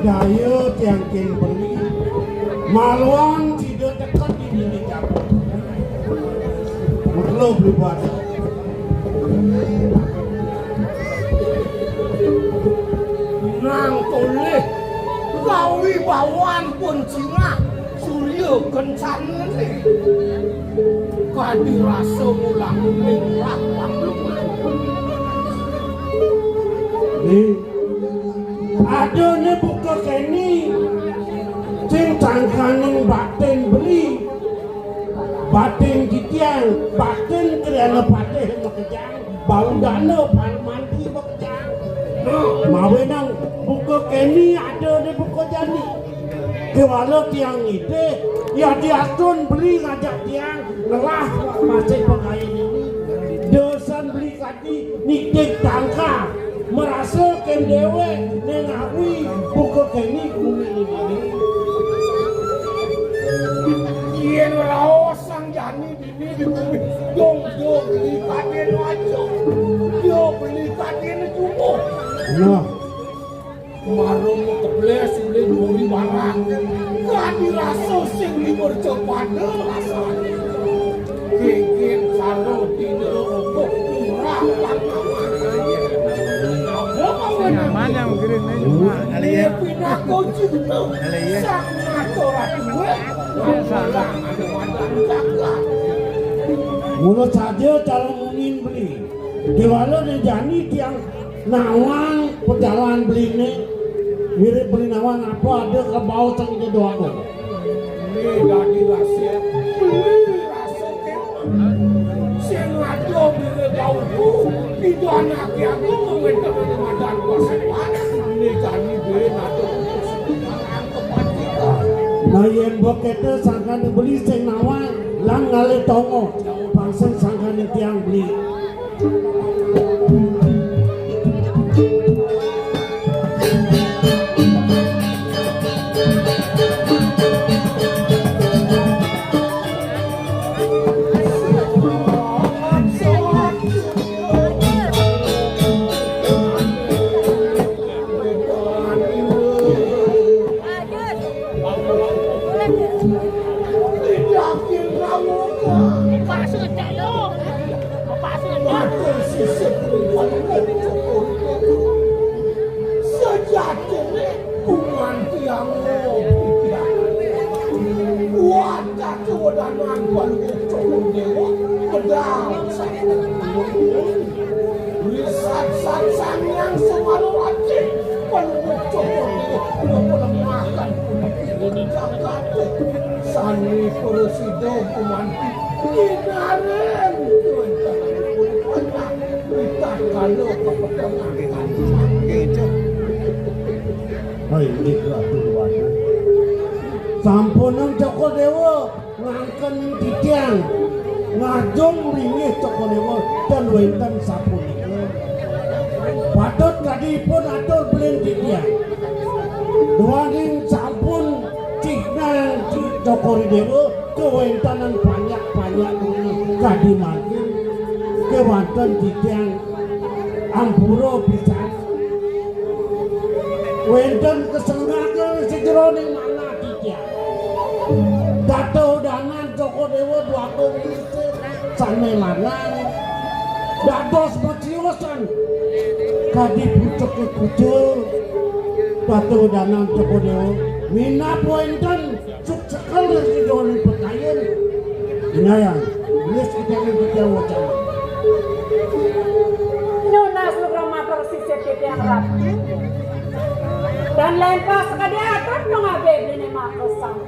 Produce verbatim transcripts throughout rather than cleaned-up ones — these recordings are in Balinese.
Daya tiang kin beli, maluan sida teka di dini dapur. Makelo beli pada. Nang tolih kawibawan pun sinah surya kencanane. Kadi rasa mulang ning lapang lemah. Ni, ada ne buka keni, sing tangkaning batin beli, batin titiang, batin kriana patih makejang, bau dana parmanti makejang. Mawenang buka keni ada ne buka jani. Kewala tiang ngidih, ya diatun beli ngajak tiang ngelah masih pagain ini. Dosan beli kadi nitih tangka, merasa ken dewek ne ngawi buka keni gumi ini. Yen raos sang jani dini di gumi, dong, dong, beli kadin aja. Dia beli kadin jumbo. Nah, Marum tebles ulih duri barang. Kadi rasa sing liwur cepada rasane. Gigit saro dina ogoh murah pangkawan. Apa kawan? Mana yang mikirin ini, Mak? Kali ya. Pinako cinta. Kali ya. Sang mato ratu. Biasa. Mula saja calon munin beli. Kewala ne jani tiang nawang pejalan beline, mirip beli nawang apa ada kebau sang ida doa. Ni dadi rahasia. Beli rasa kemah. Sing ada beli bau tu, ida anak aku mengentang madan kuasa. Ni jani beli nado. Nah, yen bok kete sangkane beli sing nawang, lan ngalih tongo, bangsa sangkane tiang beli. Sejatine kuman tiang lo pikiran. Kuat kacuwedanan Palungguh Cokor Dewa, pedal. Risat-sat Sang Hyang Semana Racik, Palungguh Cokor Dewa, pelemahkan puniki ring jagate. Sane prasida gumanti, kinaren kuwentanan pun panah, ritatkala kapeteng angkat. Hai, inggih Ratu Dewata. Sampunang Cokor Dewa ngangken titiang ngajum linggih Cokor Dewa tan wenten sapunika. Patut kadi ipun atur belin titiang. Duaning sampun cihnang Cokor Dewa kawentanan panjak-panjak kadi mangkin kewanten titiang ampura pisan. Wenten kasenggakan sajeroning manah titiang. Tata udanan Cokor Dewa Dwagung Lisih sane lanang dados maciusan kadi pucuke kucing. Tata udanan Cokor Dewa minab wenten suksekel ring ida ring pakayun. Inayang, nulis kita ring titiang wacana. Nunas lugra matur sisip titiang Ratu. Tan lempas kadi atur pangabih dene makasam.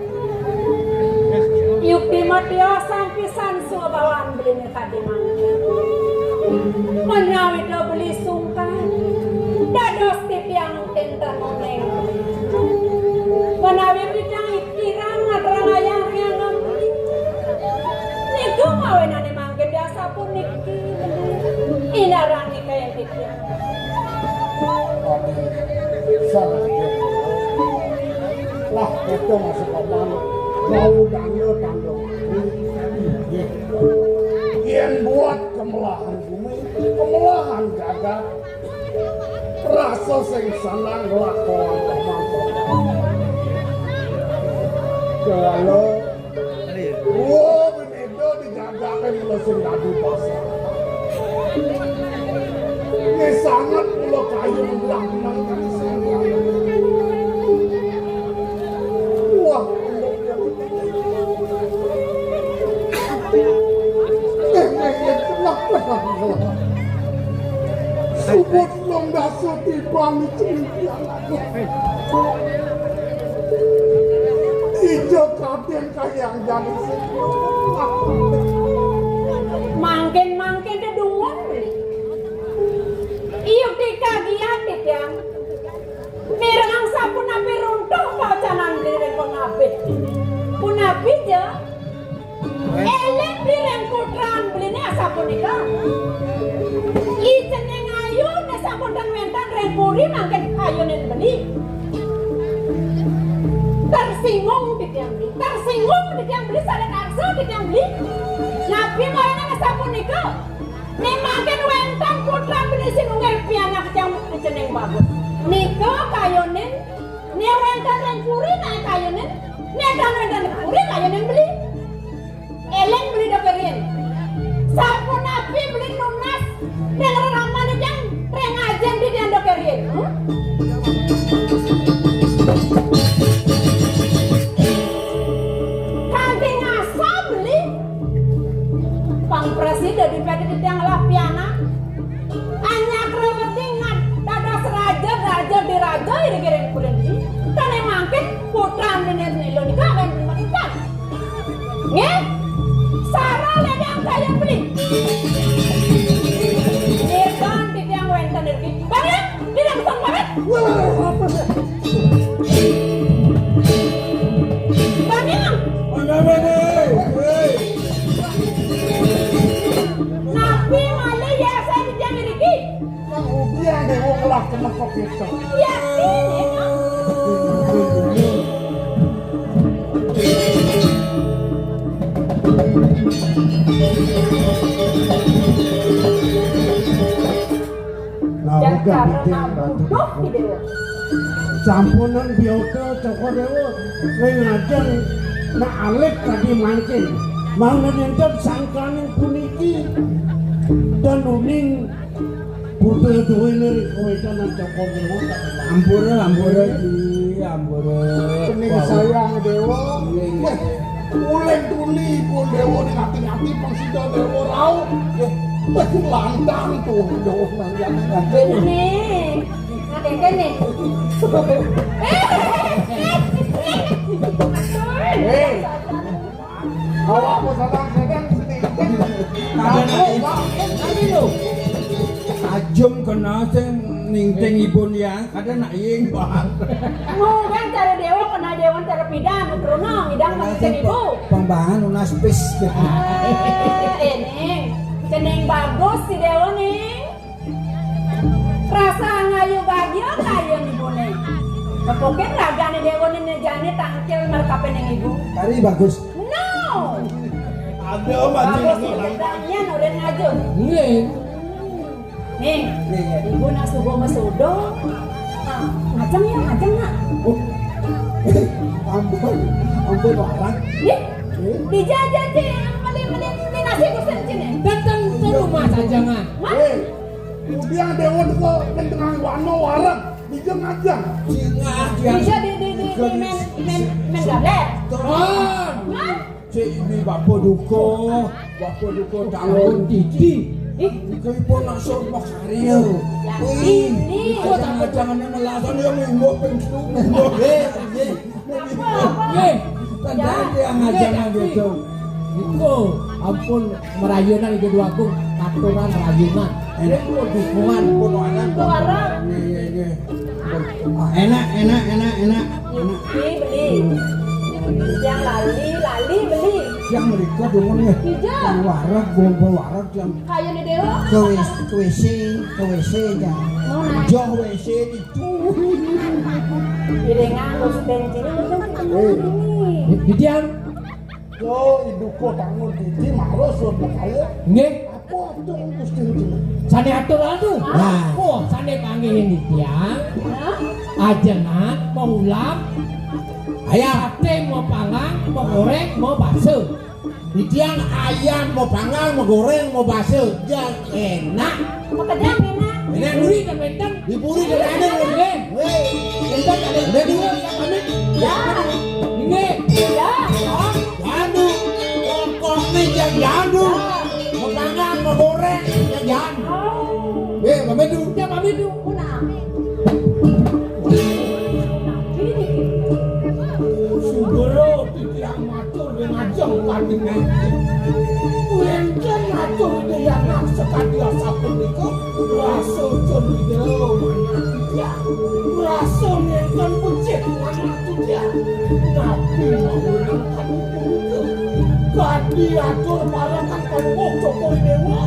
Yukti matiosan pisan swabawan beline kadi mangkin. Menawi da beli sungkan, dados titiang tenten uning. Menawi titiang kirang ngaturang ayah ring anggon. Nika mawenane mangkin biasa puniki. Inarang nika yen titiang. Lah, itu masuk paman. Kau dana tanduk. Yen buat kemelahan bumi, kemelahan jagat. Rasa sing seneng lakon. Kewala. Wah, beda dijajake mula sing dadi pasar. Ini sangat kula kayu menang nang kang sing. Wah, Subut nang dasa tiba micin piala. Ijo kaden kayang jani sing. Mangkin-mangkin dedungan. Iyuk dikagian, Dek, ya. Mireng sapunapi runtuh pacanan diri pengabih. Punapi ja? Eling diri putran beline asapunika. I cening ayu nek sampun ten wenten ring puri mangkin ayunin beli. Tersinggung titiang beli. Tersinggung titiang beli, salah karsa titiang beli. Napi marane asapunika? Ning mangkin wenten putra beli sinunggil pianak tiyang jeneng bagus. Nika kayunin, ning wenten ring puri nae kayunin, ning tan wenten ring puri kayunin beli. Eling beli dokerin. Sapunapi beli nunas ning reramaning tiyang ring ajeng di tiyang dokerin. Hmm? Kanthi ngasa beli. Pang prasida dipedhit titiang ngelah pianak. Anyakra wedi ngad dados raja, raja diraja iring-iring kulit ini. Kane mangkin putran dene nilo nika akan dimakan. Nggih? Sara ledang kaya beli. Nirban titiang wenten irgi. Bangin, di langsung banget. Wah, apa sih? Bangin. Mana, mana? Hei. Napi malih ya saya dijang irgi? Nang ugi ade wong lah kena covid. Ya, ini, no. Nah, jan ugi karena bikin batu. Buduh, gitu. Sampunan biota Cokor Dewa ring ajeng nak alit tadi mangkin. Mangda nenten sangkaning puniki. Dan uning Putra duwene ring kawecanan Cokor Dewa. Ampura, ampura, Ki, ampura. Pening sayang Dewa. Iya, iya. Weh, ulen tuli pun Dewa ning ati-ati pang sida Dewa rauh. Weh, weh, lantang tuh Dewa nang jane. Ini, ada kan nih? Eh, eh, eh, eh. Hei. Awak apa salah sedang sedikit. Kada nak ing-, ajem kena sing ningting ibun ya, kada nak ing, Bang. Mungkin cara dewa kena dewa cara pidan, kruna ngidang kena mangkin sing ibu. Pe-, pembangan lunas pis. Ah, ini. Cening bagus si dewa nih. Rasa ngayu bagia kayun ibune. Kepukin ragane dewane nejane tangkil merkape ning ibu. Tari bagus. No. Ada mati. Bagus iki yen ora ngaju. Nggih. Nih, nggih, nggih. Ibu nak subuh mesudo. Nah, ngajeng ya, ngajeng nak. Oh. Ampun, ampun, Pak. Nih, dijajah, Cik. Meli-meli nasi kusen, Cik, nih. Datang ke rumah saja, Mak. Hah? Eh. Kemudian dewa teka ning tengah wana wareg, dija ngajeng. Dija di, di, di, di men, men, men gablet. Teman. Hah? Cek ini bapa duka, bapa duka tangun titi. Ih. Iku pun langsung makarya. Wih, ini. Jangan-jangan melasan ya minggu ping telu. Eh, eh. Nggih. Tandane tiang aja nang gitu. Iku ampun merayunan iki dua aku aturan rayunan. Enak. Iku dukungan ponakan. Nggih, nggih, nggih. Ah, enak, enak, enak, enak. Enak. Beli, beli. Yang lali, lali beli. Yang mereka dongeng ya. Iya. Yang wareg, bombo wareg yang kayune dewa. Ke W C, ke W C, ke W C ya. Oh, nah. Joh W C di Iringan wis benjing. Didian. Yo, iduko tangun didi marus wong kaya. Nggih. Apa atur Gusti Ratu? Sane atur anu. Lah. Apa sane panggih? Ini tiang, ajengan mau ulam, ayam, sate mau panggang, mau goreng, mau bakso. Di tiang ayam mau panggang, mau goreng, mau bakso, jang enak. Makanya enak. Enak duri dan benteng. Di puri dan enak. Oke. Weh, benteng ada dua yang kami. Ya. Ini. Ya. Jandu. Pokoknya jang jandu. Ya. Mau panggang, mau goreng, jang jandu. Oh. Eh, Pak Medu. Ya, Pak Medu. Kenapa? Sugero titiang matur ring ajeng Kadinten. Wénten matur titiang sakadi asapunika, rasa cendil manah titiang. Rasa nénten becik manah titiang. Napi mawon kadi punika? Kadi atur parekan Paduka Cokor Déwa.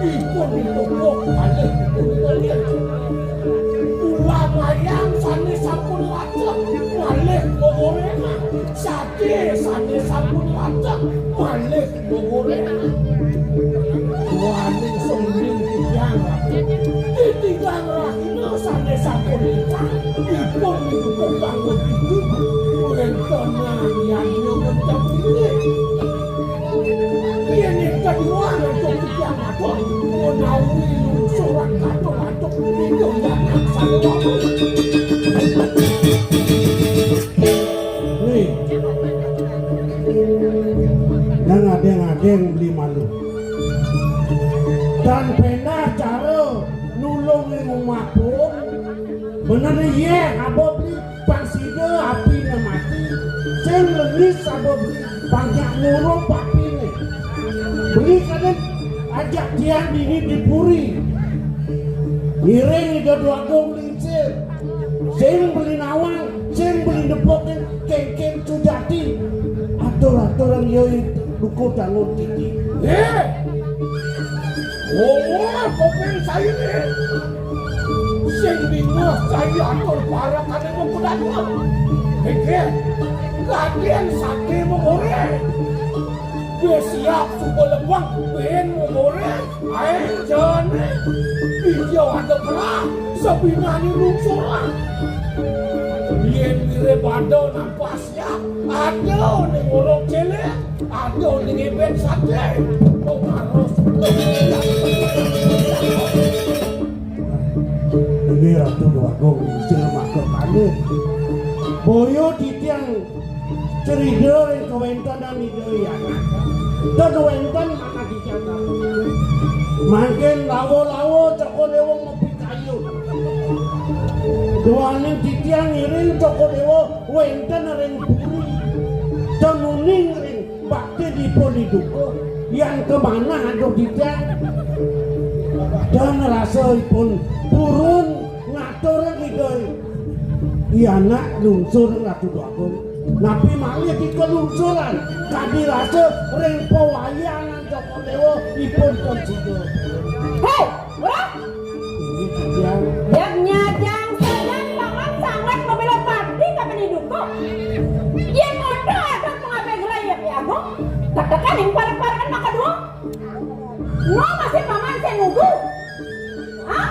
Ipun ditumpuk kalih ipun kalih. Ulam ayam sané sampun lacak, malih gogoréngan. Saté sané sampun lacak, malih gogoréngan. Duaning sunding titiang, titiang rahina sané sampun lintang, ipun ditumpuk kanggo tidur. Wénten yadnya kencang tinggi. Yén ing kaduwang antuk titiang matur, menawi lungsuran katuk-katuk, itu ndak naksana waktu. Nih, nang adéng-adéng beli malu. Dan péndah cara nulung ing umah pun, bener yé, aba beli. Pang sida apiné mati, sing lengis aba beli panjak ngurup apiné. Beli kadén ajak tiang dini di puri. Ngiring Ida Dwagung Lingsir. Sing beli nawang, sing beli nepukin kéngkén sujati. Atur-aturan yoi duka dangun titi. Eh! Oh, kopéng sainé. Sing bingah cai atur parakané mengko dateng. Pikir, kadén saté mengoré. Wis siap suba lempeng, bén mengoré. Aé jane. Ijo ada perang, sabinané lungsuran. Yén miré pada nampas Ada ning ngorok célék, ada ning ébén saté. Pengaros. Ini Ratu Déwagung Lingsir maka kané. Boya titiang cerita ring kawéntenan Ida Hyang Adat. Ten wénten manah titiang. Mangkin lawa-lawa Cokor Déwa mapikayun. Duaning titiang ngiring Cokor Déwa wénten ring puri. Ten uning ring bakti dipun iduka, yan kamanah antuk titiang. Dan rasa ipun purun ngatur Ida Hyang Adat lungsur Ratu Déwagung. Napi malih dikelungsuran kadi rasa ring pawayangan Cokor Déwa ipun pun sida. Hei, Ngurah! Inggih, titiang. Yén nyajang sajan paman sanget mabéla pati ka Bani Duka. Yén mundhak adat pangabih gelah ya piagung, tetekan ing parek-parekan makadua. Ngo masih paman sing ngugu. Hah?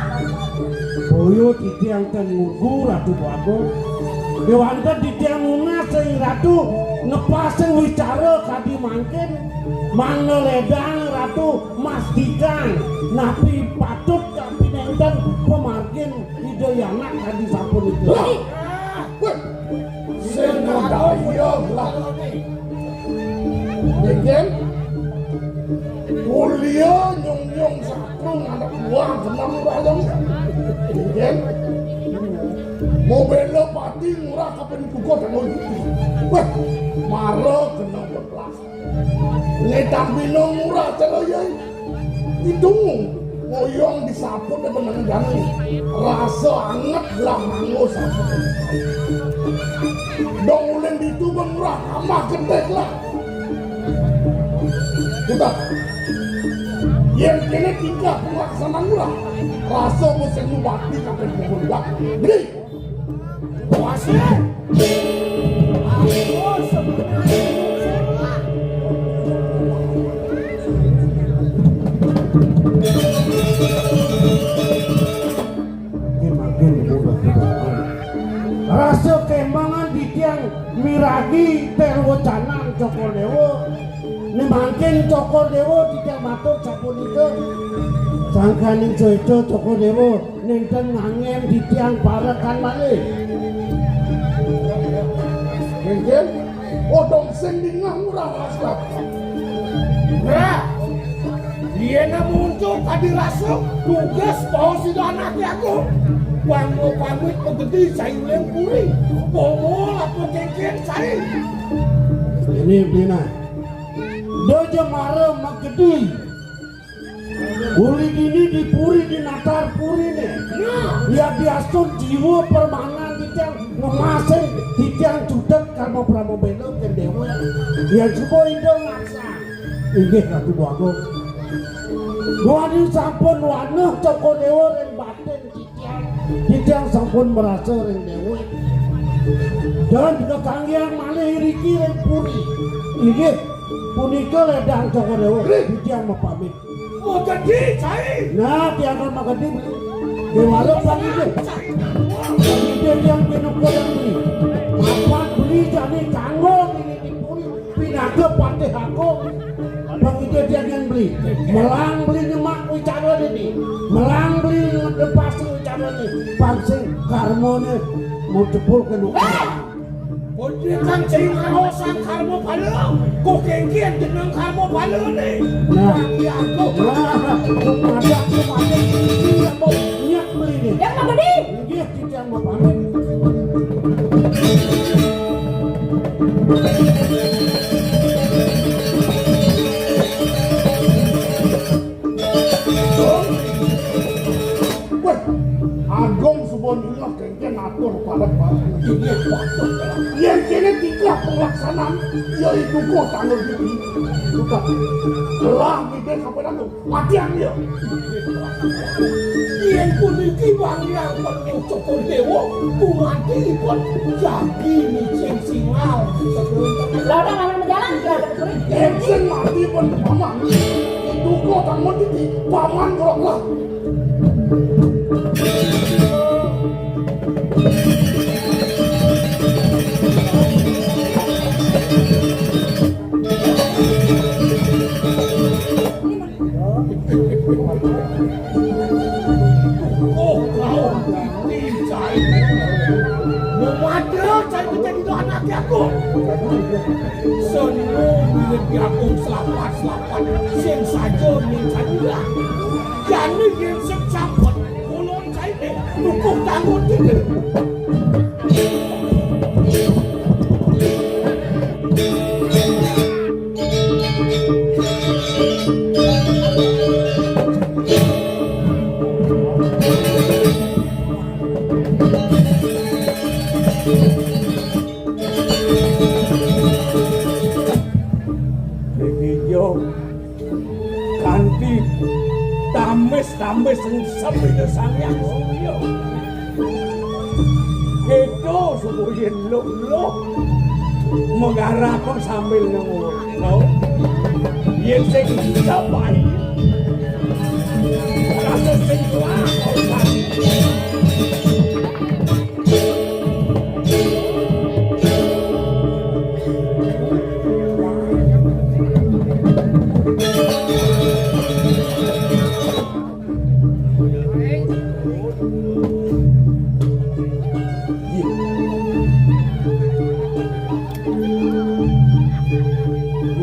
Boya titiang ten ngugu, Ratu Déwagung. Kéwanten titiang nunas ring Ratu, nepasing wicara kadi mangkin, mangda lédang Ratu mastikan napi patut kapinenten pamargin Ida Hyang Adat kadi sapunika. Lah, wéh, sing ngadaya lah. Dingin, kuliah nyung-nyung sakrung anak buah kenang rayong. Dingin, mau bela pati ngurah kapan buka tangan itu. Wéh, mara kenang belas. Ngedang binong murah cara yai. Idung ngoyong disaput benang jani. Rasa anget lah manggo saput. Dong ulin ditu bang murah amah gedek lah. Sudah. Yén kéné tingkah pelaksanaan murah. Rasa musim bakti sampai pukul belak. Beli. Iki terwacanan Cokor Dewa. Ning mangkin Cokor Dewa titiang matur sapunika. Sangkaning seda Cokor Dewa nenten ngangen titiang parekan malih. Nggih. Odong sing dingah murah aslah. Murah. Yen muncul tadi rasa tugas bawa sida anake aku. Wanggo pamit pegedi sayuling puri. Bomo apa kengken saya. Ini Bina. Dojo mara magedi. Uli dini di puri di natar puri ne. Ya diastun jiwa permanan titiang ngemasin titiang judek karma pramobela ke dewa. Ya coba Ida ngaksa. Inggih Ratu Agung. Nuwun sampun wanuh Cokor Dewa ring batin titiang. Titiang sampun merasa ring dewa. Dan kekanggian malih iriki ring puri. Inggih punika ledang Cokor Dewa. Titiang mapamit. Magedi, cai. Nah, tiang kan magedi beli. Dewala pangide. Pangide tiang pinukul yang beli. Apan beli jani kanggo ini di puri. Pinaka patih agung. Pangide tiang yang beli. Melang beli nyemak wicara ini. Melang beli ngedepasi wicara ini. Pangsing karmone mau jebul ke nuka. Putri kang sing raosan karma bala, kok kengkian jeneng karma bala ne. Nah. Bagi aku. Nah, kok madak, kok madak. Iya, mau nyak beli ne. Yang mau beli? Iya, kita mau pamit. Weh, Agung suba ningeh kengken atur parek-parek. Yen kene titah pelaksanaan, ya iku kok tanggung jawab. Suka. Gelah ngidih sampai nanggung. Matian dia. Yen puniki wanggiang penuh Cokor Dewa, kumatipun jagi micing singal. Lah, ora malah menjalan, ora ada keturunan. Yen sing mati pun paman. Duka tamun iki paman kula lah. Oh, kau mati, cai. Memadra, cai, menjadi anak aku. Seno milik aku selapat-selapat. Sing saja ning cai. Jane yen sing capet, ulun cai, dukung tanggung diri. Iki yo kanthi tamis-tamis sing sepida Sang Hyang Surya. Keto suku yen luh-luh mengarap sambil nunggu. Yen sing sapai rasa sing kuat.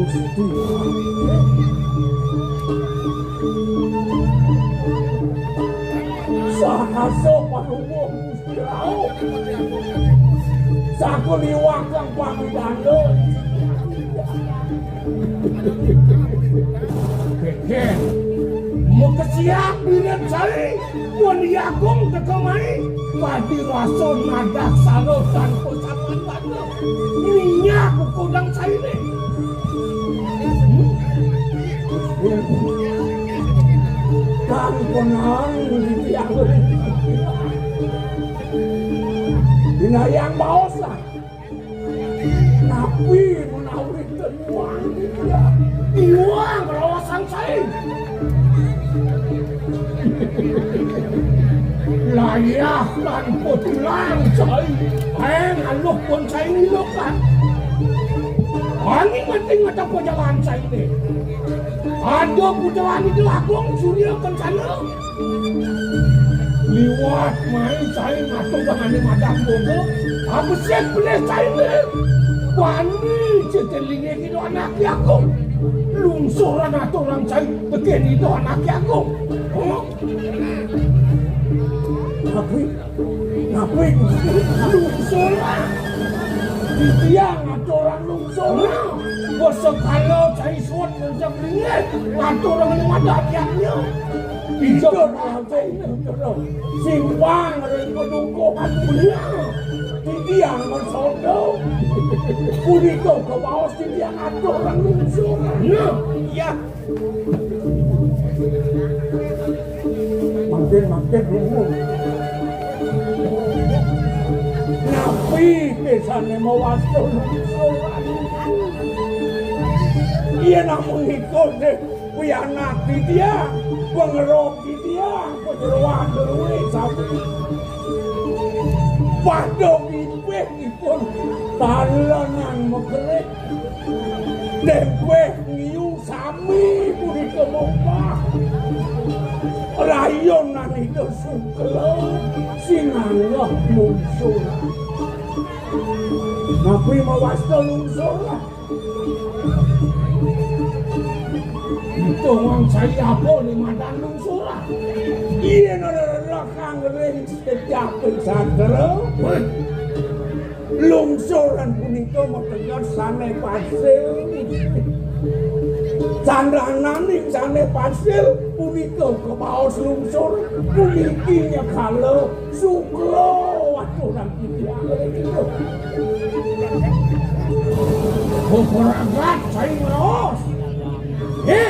Gusti. Sahasa panuwun Gusti Rauh. Saku liwat kang pamidana. Geger. Mekesiak bilet sari. Mun yagung teka mai. Padi rasa nadah salo tanpa sapan bana. Minyak kudang saine. Kan konang di tiang. Binayang baos lah. Napi menawi ten iwang? Iwang rawasan sae. Layah lan potulang sae. Aeng aluh pun sae ngilukan. Angin mati ngatap jalan cainé. Ada puteran itu agung Surya Kencana. Liwat mai cai ngatur dengan madan boga. Abesik pelih cainé. Bani cetelingé kita anak agung. Lungsuran aturan cai tekén itu anak agung. Huh? Tapi Napi lungsur? Titiang ngaturang lungsur. Basa kala cai suud ngenceng ringis, ngaturang ning madadiannya. Ija nganti simpang ring padukuhan dunya. Titiang masoda. Punika kabaos titiang ngaturang lungsur. Nah, iya. Mangkin-mangkin rungu. Napi pisané mawasta lungsur? Yén amunika dé pianak titiang, pangrok titiang, panyeroan drué sami. Pada mimpi pun talenan makerik. Dempéh ngiyu sami punika mompah. Rayonan Ida Sukla sinanggeh lungsur. Napi mawasta lungsur? Ento wang saya apa ni madan lungsur? Yén ada kang ring Kejapi sastra, lungsuran punika mateges sané pasil. Candrananing sané pasil punika kabaos lungsur, puniki nyekala sukla waturang titiang. Bebragat cai ngaos. Hé!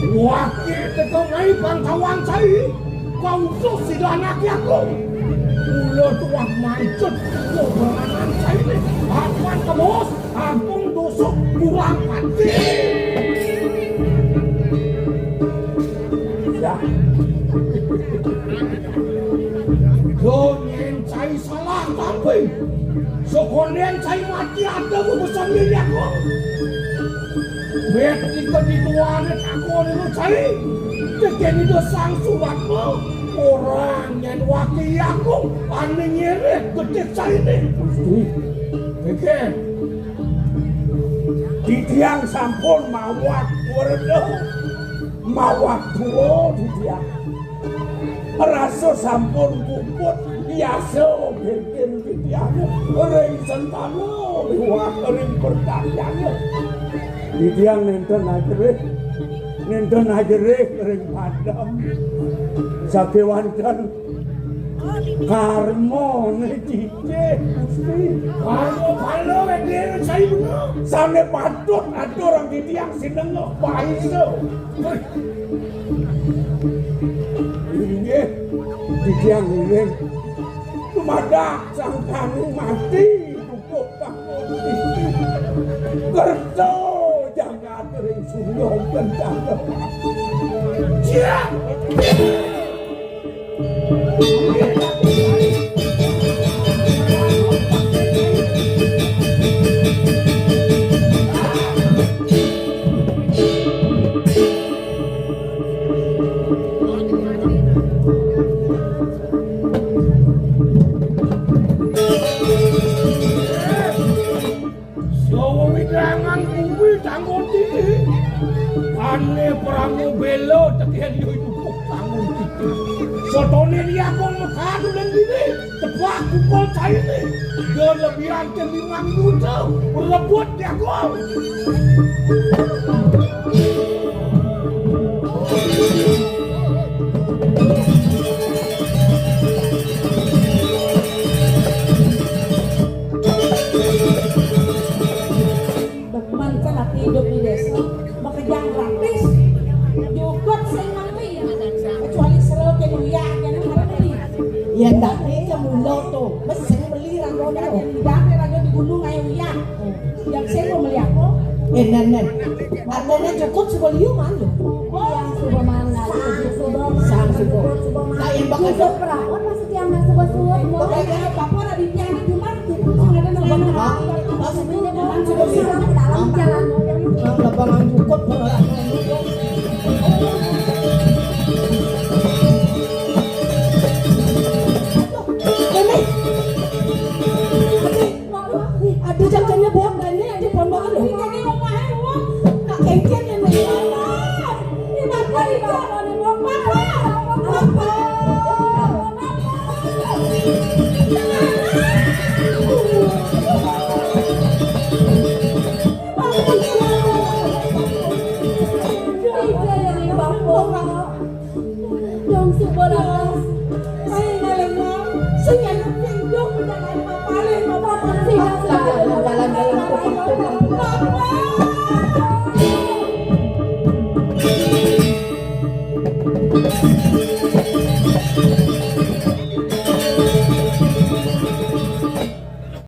Waki teka mai pangkawang cai, kautus sida anak agung. Mula tuah mancut, bebragat cai né. Apan tebus, ampun dosa kurang pati. Ya. Dongeng cai salah tapi. Sekondén cai mati ada bebesan diri aku. Bet ika dituane takon lu cai. Tekeni dosang suratmu. Orang yang waki aku. Ane nyereh gedik cai ni. Pikir. Titiang sampun mawat werda, mawat tua titiang. Rasa sampun puput, yasa bintin titiang ring sentana miwah ring pertahyana. Titiang nénten ajerih, nénten ajerih ring padem. Sakéwanten karmané cicih, Gusti. Karma pala wédéné cai bener. Sané patut aturang titiang sinengah paisa. Inggih, titiang ngiring. Dumadak sangkaning mati. Kerta jagat ring surya bentang. Jiak! Sawewidangan kuwi tanggon titi. Ane pramo bela tekén yo idup tanggon titi. Sotoné liakon mekadu lan dini. Tebak pukul caine. Yo lebihan ke limang juta. Rebut liakon. Demen kan ati idup di desa, makejang gratis. Jukut sing mangli, kecuali selo ke uyah, ke nang mana ni? Yen dadi ke mula to, mesti beli ranggo. Yen udah ke ranggo di gunung ayo uyah. Yang sing mau beli apa? Eh, nen, nen. Artine jukut sebeliu man lho. Yang suba mangan. Sang suba. Sang suba. Lah, yang bakal jukut berapa maksud yang nggak suba-suba? Pokoknya apa-apa lah di tiang di rumah, jukut sing ada nang Hah? Hah? Nang lapangan cukup. Ini. Aduh, jaganya buat ini, aduh, pon banget loh. Ini omahe wong. Tak kengken ini. Ini apa ini? Apa? Apa? Dong sebelah. Sing ngalih mau. Sing ngalih mau. Sing ngalih mau. Sing ngalih mau.